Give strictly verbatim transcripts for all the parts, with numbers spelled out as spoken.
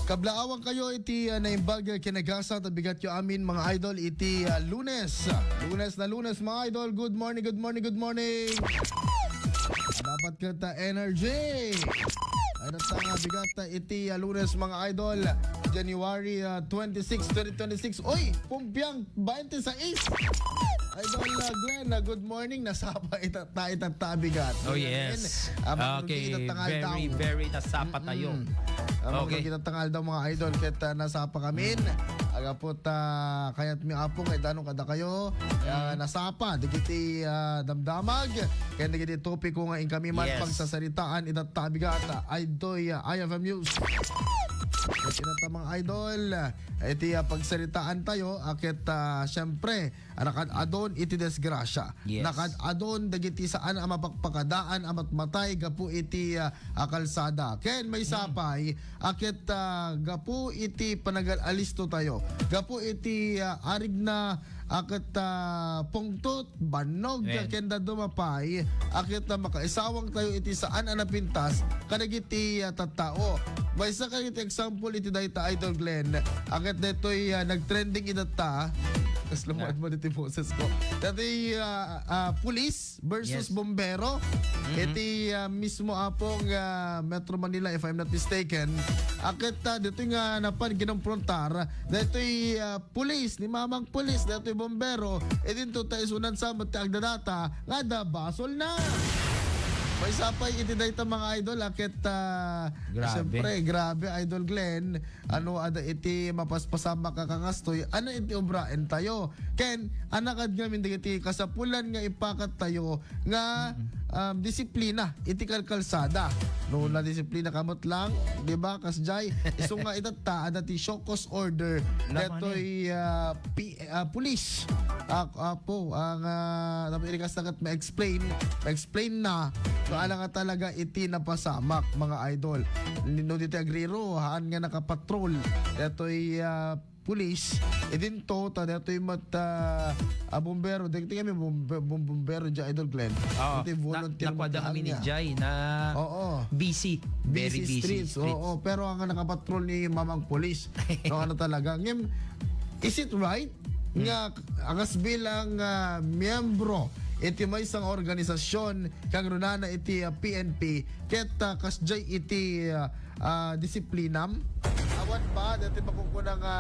Kablaawan kayo iti, ah, naimbag, ah, kinagasat a bigat yo amin, mga idol, iti, ah, Lunes. Lunes na Lunes, mga idol. Good morning, good morning, good morning. Dapat kita energy. Ay, natanga bigat, ah, iti, ah, Lunes, mga idol. January, ah, twenty-six, twenty twenty-six. Oy, pumpiang twenty-six. Idol, ah, Glenn, ah, good morning. Nasapa ita, ta, ita, ta, bigat. Oh, yes. Amin. Ah, okay, magkita tangal very, daw. Very nasapa tayo. Mm-mm. Ah, okay. Magkita tangal daw, mga idol. Ket, ah, nasapa kami. Mm. Agapot, ah, kayat mi, Apo, nga idano kada kayo. Ah, mm, nasapa. Dagiti, ah, damdamag. Kaya dagiti topiko nga inkami man, yes, pagsasaritaan, ita, ta, bigat. Ay, doy, ah, I F M News. Ket ita, mga idol. Iti, ah, pagsaritaan tayo, ah, ket, ah, siyempre, ah, nakaad-adon iti disgrasya. Yes. Nakaad-adon dagiti saan a mapakpakadaan a matmatay gapu iti, ah, ah, kalsada. Ken maysa pay, ah, ket, ah, gapu iti panagal-alisto tayo, gapu iti, ah, arigna, ah, ket, ah, pungtot, bannog, ken dadduma pay, a ket, ah, makaisawang tayo iti saan a napintas kadagiti, ah, tattao. Maysa kadagiti example iti dayta, Idol Glenn, a ket daytoy, ah, nagtrending itatta. Kas lumaad man iti boses ko. Daytoy, ah, ah, pulis versus bombero. Iti, ah, mismo, Apo, nga Metro Manila, if I'm not mistaken. A ket, ah, daytoy nga napan kinomprontar, daytoy, ah, pulis, ni Mamang Pulis, daytoy bombero, idinto ta isunan sa met ti agdadata nga adda basolna. Maysa pay iti dayta, mga idol, a ket, ah, siyempre, grabe, Idol Glenn, ano, adda iti mapaspasamak a kangastoy, ano iti obraen tayo? Ken, anakad ngamin dagiti kasapulan nga ipakat tayo nga, um, disiplina iti kalkalsada. No, nadisiplina ka met lang, di ba, kasjay? Isu nga itatta, adda ti show cause order daytoy, ah, P-, ah, pulis. Ah, Apo, ang, ah, tapos iri kasta ket ma-explain, ma-explain na. So, ala nga talaga iti napasamak, mga idol. No, ditoy agrero, haan nga nakapatrol daytoy, ah, pulis, idinto, ta daytoy met, ah, ah, bombero, dagiti kami bombe-, bom-, bombero, diay Idol Glenn. Oo. Iti volunteer nakuada kami ni Jai na busy. Very busy streets. Oo, pero ang nakapatrol ni Mamang Pulis. So, ano talaga? Ngem, is it right nga akas bilang, ah, miyembro iti maysa nga organisasyon, kangrunana iti, ah, P N P, ket, ah, kasjay iti, ah, ah, disiplinam. Awan ba dati makukuna nga,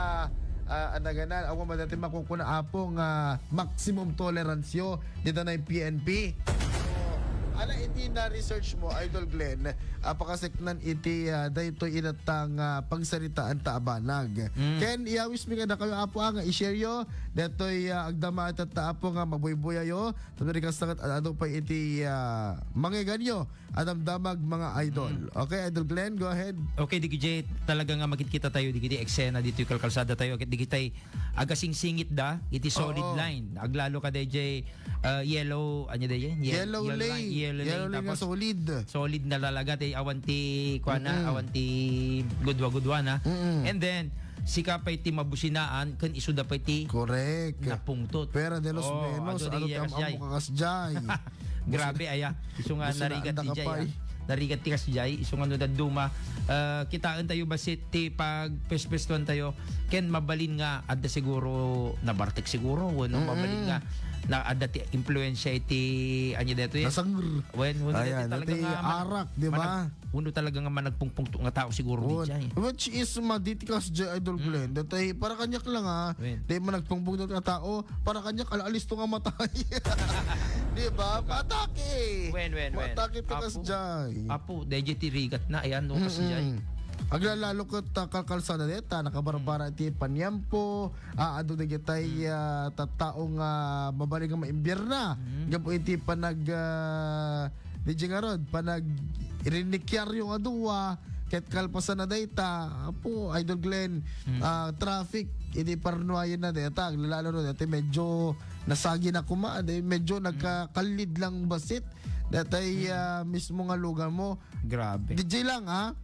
ah, anaganan, awan ba dati makukuna, Apo, nga maximum tolerance yo dita na P N P? So, ala iti na-research mo, Idol Glenn, ah, pakaseknan iti, ah, daytoy itatta nga pagsaritaan ta a banag. Mm. Ken iyawis mi kadakayo, Apo, ah, nga i-share yo daytoy, ah, agdama itatta, Apo, nga mabuybuyayo. Tapno iri kasta ket ad-adu pay iti, ah, mangeganyo a damdamag, mga idol. Mm. Okay, Idol Glenn, go ahead. Okay, D J, talaga nga makitkita tayo dagiti eksena ditoy kalkalsada tayo, ket dagitay agasingsingitda iti solid line. Aglalo ka, D J, ah, yellow, ano da yan? Yellow lane. Yellow lane nga solid. Solid na talaga, tay awan ti, kuana, awan ti gudwa-gudwa na. Mm-mm. And then, sika pay ti mabusinaan, ken isuda pay ti napungtot. Correct. Pera de los menos, ano ti am-am mo, kasjay? Grabe, aya. Isu nga narigat ti jay, ah. Narigat ti kasjay, isu nga no dadduma, ah, kitaen tayo bassit ti pagpespestuan tayo, ken mabalin nga adda siguro nabartek siguro, wenno mabalin nga na adda ti impluensia iti, ania daytoy? Nasangr. Wen, wen, daytoy talaga nga arak, di ba? Wenno talaga nga managpungpungto nga tao siguro, di jay. Which is, maditi kasjay, Idol Glenn. Daytoy, para kaniak lang, ah. Wen. Di managpungpungto nga tao, para kaniak, ala-alisto nga matay. Di ba? Matake. Wen, wen, wen. Matake ti kasjay. Apo, dayjay ti rigat na, ayan, no, kasjay. Aglalalo ket ta kalkalsada deta, nakabarbara ti paniampo, ah, adu dagitay, ah, tattao nga mabalin nga maimbierna. Gapu iti panag, ah, Di ngarud, panag-, rinnikiaryo nga dua, ket kalpasan na dayta, apo, Idol Glenn, ah, traffic, idi parnuayen na dayta, aglalalo na dayta, medyo nasagi na koma, di, medyo nagkakallid lang bassit. Daytay, ah, mismo nga lugar mo. Grabe. D J lang, ha?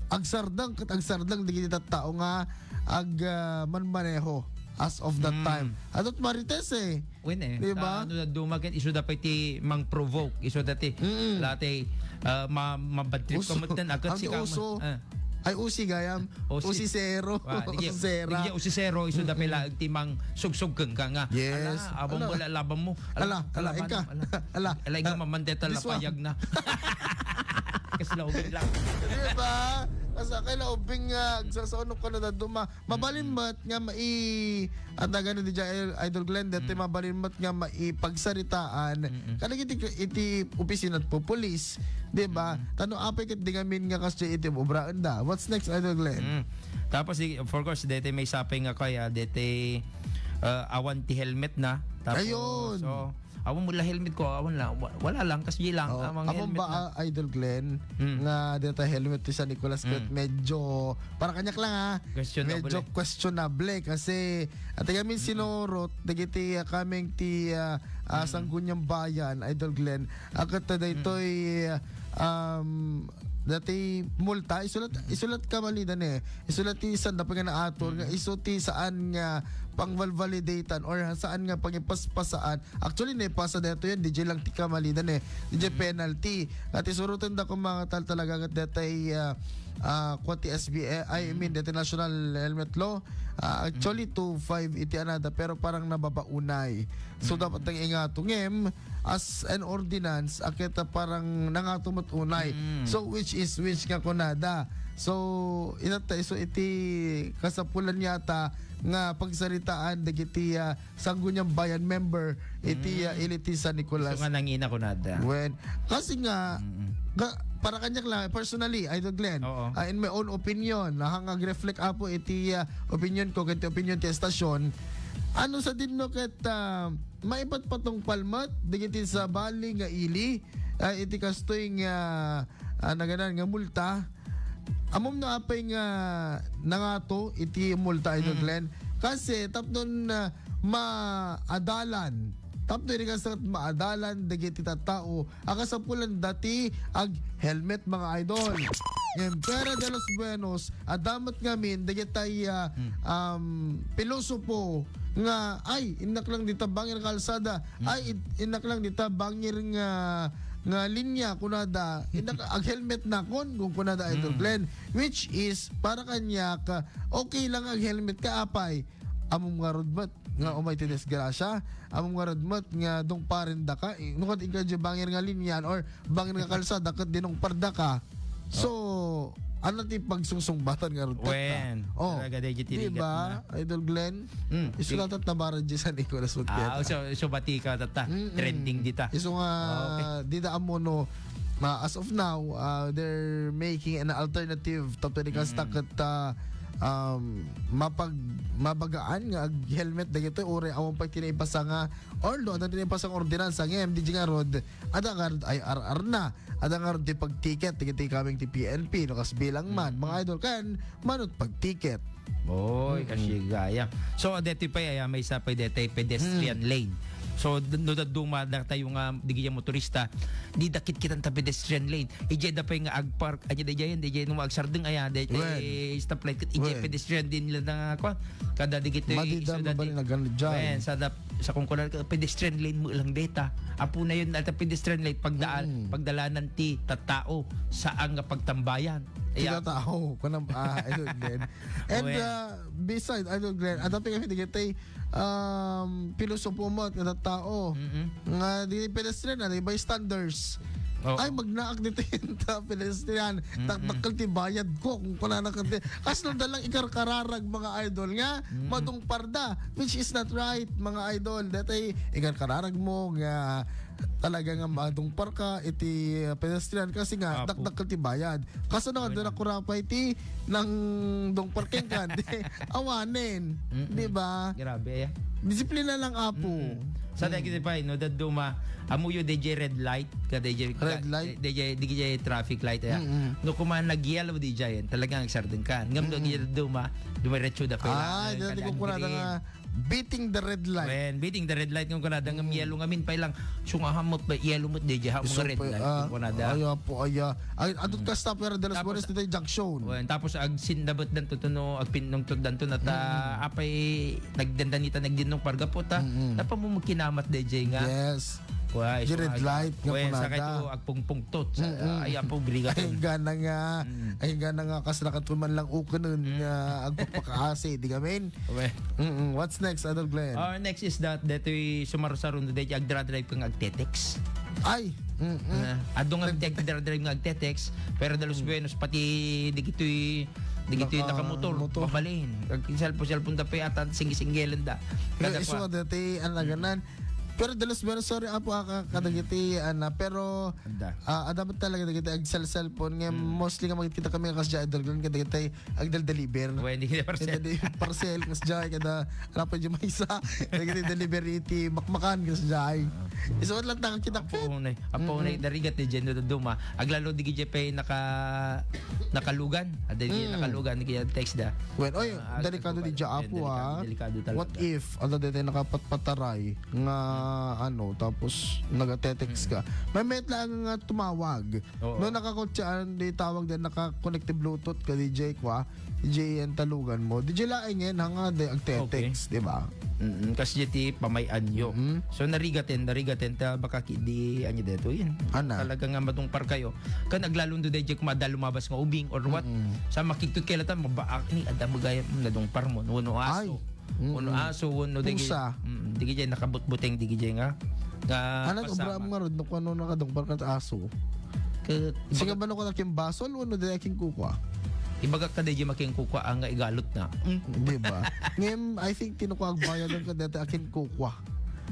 Agsardeng ket agsardeng dagiti tattao nga ag, ah, manmaneho as of that time. Adto't marites, eh. Wen, eh. Di ba? Ta, ano, dumagen, isuda pay ti mang-provoke, isuda ti, dati, ah, ma-, mabad trip ka met, aket sika, uso. Ah. Ay, usi gayam. Usi. Usi zero. Wa, di Usi zero. Di usi zero, isu da pala ti mang sugsug kenka nga. Yes. Ala, abang Ala. Wala laban mo. Ala, ala, ala, ika. Ala. Ala, ika, mamandeta la payag na. Kasla ubing lang. Di ba? Asa kay la ubing nga, agsasaunok ka na daduma. Mabalin met nga mai-, at nagano di dyan, Idol Glenn, dati mabalin met nga maipagsaritaan. Kadagiti, iti opisina ti pupulis, di ba? Tano apay ket di ngamin nga kasdi iti obraenda. What's next, Idol Glenn? Mm. Tapos, di, of course, dete may sapay nga kaya, dete, uh, awan ti helmet na. Tapos, Ayun. So, awan mo la helmet ko, awan la. Wa-, wala lang, kasdi lang, Oh, amang amon helmet ba, na. Ah, Idol Glenn, Mm. nga deta helmet ti San Nicolas ket Mm. medyo, para kanyak lang, ah, Questionable. Medyo questionable kasi, at kami Mm. sinurot, dagiti, ah, kaming ti, ah, ah, Mm. Sangguniang Bayan, Idol Glenn, akat ta daytoy, Mm. um, dati multa, isulat, isulat ka malidan eh. Isulat ti sanda pa nga naatur nga Mm. isu ti saan nga pangvalvalidatean or saan nga pangipaspasaan. Actually, naipasa dito yan, D J lang ti kamalidan eh. D J Mm. penalty. At isurutan da kung mga tal talaga kat detay, ah, ah, kwa ti S B A, I mean, Mm. detay National Helmet Law. Ah, actually, Mm. two five iti anada, pero parang nababaunay. So, Mm. dapat nang ingato. Ngem, as an ordinance, akita parang nangato met unay. Mm. So, which is which nga kunada. So, inatta iso iti kasapulan yata nga pagsaritaan dagiti, ah, Sangguniang Bayan member iti, ah, Mm. Iliti San Nicolas. So nga nangina kunada. Wen, kasi nga, Mm. ga-, para kanyak lang, personally, Idol Glenn, Oo. ah, in my own opinion, na hang ag-reflect apo iti, ah, opinion ko, ken ti opinion ti estasyon, ano sa dinno ket, ah, maipatpatungpal met dagiti sabali nga ili, ah, iti kastoy nga, ah, naganan nga multa. Ammom no apay nga nangato iti multa, Idol Mm. Glenn? Kasi tapno, ah, maadalan, tapno iti kastoy maadalan dagiti tattao a kasapulan dati ag-helmet, mga idol. Ngem, Pera de los Buenos, adda met ngamin dagitay, ah, Hmm. um, pilosopo nga, "Ay, innak lang dita bangir kalsada. Hmm. Ay, id-, innak lang dita bangir nga, nga linya," kunada. "Innak, ag-helmet nakon," kun kunada, Idol Hmm. Glenn. Which is, para kaniak, okay lang ag-helmet ka, apay. Ammom ngarud met nga umay ti disgrasya, ammom ngarud met nga dungparen daka, eh, no ket inka di bangir nga linyan or bangir nga kalsada ket dinungpar daka. So, ano ti pagsungsungbatan ngarud ket ta? Wen, Oh, talaga, daydi ti di rigat ba, na. Idol Glenn? Mm, Isu ti latat na barad di San Nicolas Ah, Gutierrez. so, so bati ka, tata. Mm-mm. Trending dita. Isu nga, Okay. di da ammo no, ma-, as of now, uh, they're making an alternative tapno di kasta Mm. ket, uh, um, mapag-, mabagaan nga ag-helmet dagitoy, uray awan pay ti naipasa nga, or no, adda ti naipasa nga ordinansa, ngem, di ngarud, adda ngarud I R R na, adda ngarud ti pagtiket, dagiti kaming ti P N P, no, kas bilang man, Mm. mga idol, kan, manut pagtiket. Oy, Mm-mm. kasi gaya. So, deti pa, aya, may isa pa, deti, pedestrian Mm. lane. So, d-, no, dadduma, da tayo nga, di kaya motorista, di dakit kita ta pedestrian lane. Ijay da pay nga agpark, anya da ijay, da ijay no agsardeng aya, da ijay Wen. stoplight, ket ijay Wen. pedestrian din nila na, kwan. Kada digiti Madida isu dati. Mabalin na ganun dyan. Wen, sa dap-, sa kung kunal ka, pedestrian lane mo lang deta. Apo na yun, at pedestrian lane, pagdaan, Mm. pagdalanan ti tattao, saan nga pagtambayan. Ti Iya. tattao, kunam, ah, ayun din. And, Wen. uh, beside, ayun din, at ang pinakita um, pilosopo mo at kada tao. Mm-mm. Nga di pedestrian, ah, di bystanders. Oo. Ay, magnaak dito yung ta-, pedestrian. Mm-mm. Takdakkel ti bayad ko kung kunana ka di. Kas nung dalang ikarkararag, mga idol, nga Mm-mm. madungpar da, which is not right, mga idol. Datay ikarkararag mo nga talaga nga madungpar ka iti, uh, pedestrian kasi nga Apo. dakdakkel ti bayad. Kaso na, Wala. doon ako rapay ti nang dong parking ka, di, awanen, Mm-mm. di ba? Grabe, aya. Disiplina lang, apo. Mm-mm. Sa Mm. dagiti pa, no, dadduma, amuyo D J red light, ka D J, Red light? D J, D J traffic light, aya. Mm-mm. No, kuma nag-yellow D J, talagang agsardeng ka. Ngam Mm-mm. dadduma, dumiretso da Ah, kailangan, dati ko kailangan kunada diri. nga, beating the red light. Wen, beating the red light nga kunada nga Mm. yellow ngamin pay lang. So nga hamot ba, yellow mo, D J, ha, Iso mga red pa, light ah, nga kunada. Ay, apo, aya. Ay, adut Mm. ka stop, pero dalas Tapos, buenas dito yung junction. Wen, tapos ag sindabot dan to, to, no, ag pinungtod dan to, nata, Mm. apay, nagdandanita, nagdinong parga po, ta. Mm-mm. Tapa mo magkinamat, D J, nga. Yes. Kuya, Di red light nga Kuya, sa punada. Kayo, agpungpungtot. Sa, Mm-mm. Ay, apo, grigat. Ay, gana nga, Mm. ay, gana nga, kas nakato man lang ukenen Mm. nga agpapakaasi, di kami? Uwe. Mm-mm. What's next, Idol Glenn? Our next is that, detoy sumarusaron, detoy agdra-drive kang agtetext. Ay! Mm-mm. Ah, adu nga Nag- agdra-drive nga agtetext, pero dalos Mm. buenos, pati digitoy, digitoy Naka-, nakamotor, motor. Mabalin. Ag-, cellphone, cellphone da pa yata, singgi-singgelen da. Pero Kada isu pa. Dati, ang Mm. naganan. Pero dalos buenos, sorry, apo, aka, kadagiti, ana, pero, Anda. ah, adapat talaga dagiti agsal-cellphone nga Mm. mostly nga makikita kami kas ja Idol Glenn, kadagiti agdal-deliver. Uwe, hindi kita parcel. Hindi, parcel, kas ja, kada, ano pa yung maysa, kadagiti delivery iti makmakan, kas ja. Ah. Isuot lang ta, kita Apo, ket. Unay. Apo, Mm-mm. Unay, narigat ni Jen, no, duma. Aglalo, di gijay pay naka, nakalugan. Adi, di Mm. nakalugan, di gijay text da. Well, oy, Ah, delikado agpapal-, di ja, eh, apo, delikado, ah. Delikado talaga. What if, ano, dito nakapatpataray nga, ano, tapos nagatetext ka. Mm. May met lang nga tumawag. Oo. No, nakakutsaan, di tawag din, naka-connect ti Bluetooth ka, D J, kwa. D J, ang talugan mo. D J laing yan, hanga di agtetext, Okay. di ba? Mm, kas di ti pamay-anyo. Mm. So, narigaten, narigaten, ta baka ki-, di, anya deto yun. Ana. Talaga nga madungpar kayo. Kan aglalon do, D J, kumada lumabas nga ubing or what. Mm. Sa makikit kayo latan, mabaak ni, ada magaya, nadungpar mo, no, no, aso. Ay. Mm-mm. Uno aso, uno digi-, Pusa. Mm, digi jay nakabutbuteng, digi jay nga, nga Ano, pasamak. Obra mo nga rod, no, kung ano nakadungpar ka sa aso. Ket Sige, ibaga-, ba, no, kung aking basol, uno di aking kukwa? Ibaga ka di jay making kukwa, ang nga igalot na. Mm. Di ba? Ngayon, I think, tinukwa agbayagan ka dati aking kukwa.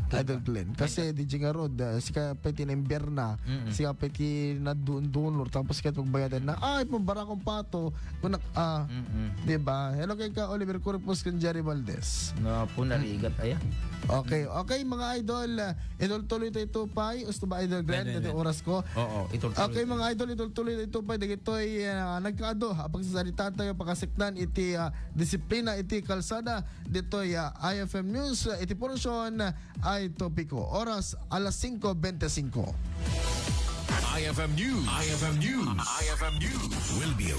Idol Glenn. Kasi di jay nga rod, ah, sika pa iti na-imberna, Mm-mm. sika pa iti nadun-dunor, tapos ket pagbayadan na, ay, pambarakong pato, kunak-, ah, Mm-mm. Di ba? Hello kay ka Oliver Corpus ken Jerry Valdez. Nga po, narigat, aya. Okay, okay, mga idol, ah, itultuloy tayo ito, pay. Usto ba, Idol Glenn? Pwede, Dati pwede. Oras ko. Oo, itultuloy Okay, tayo. Mga idol, itultuloy tayo ito, pay. Dagitoy, ah, nagkaado, ah, pagsasalita tayo, pakasaktan iti, ah, disiplina iti kalsada. Ditoy, ah, I F M News, ah, iti portion, ah, ay topiko. Oras, alas singko bente singko. I F M News. I F M News. I F M News. We'll be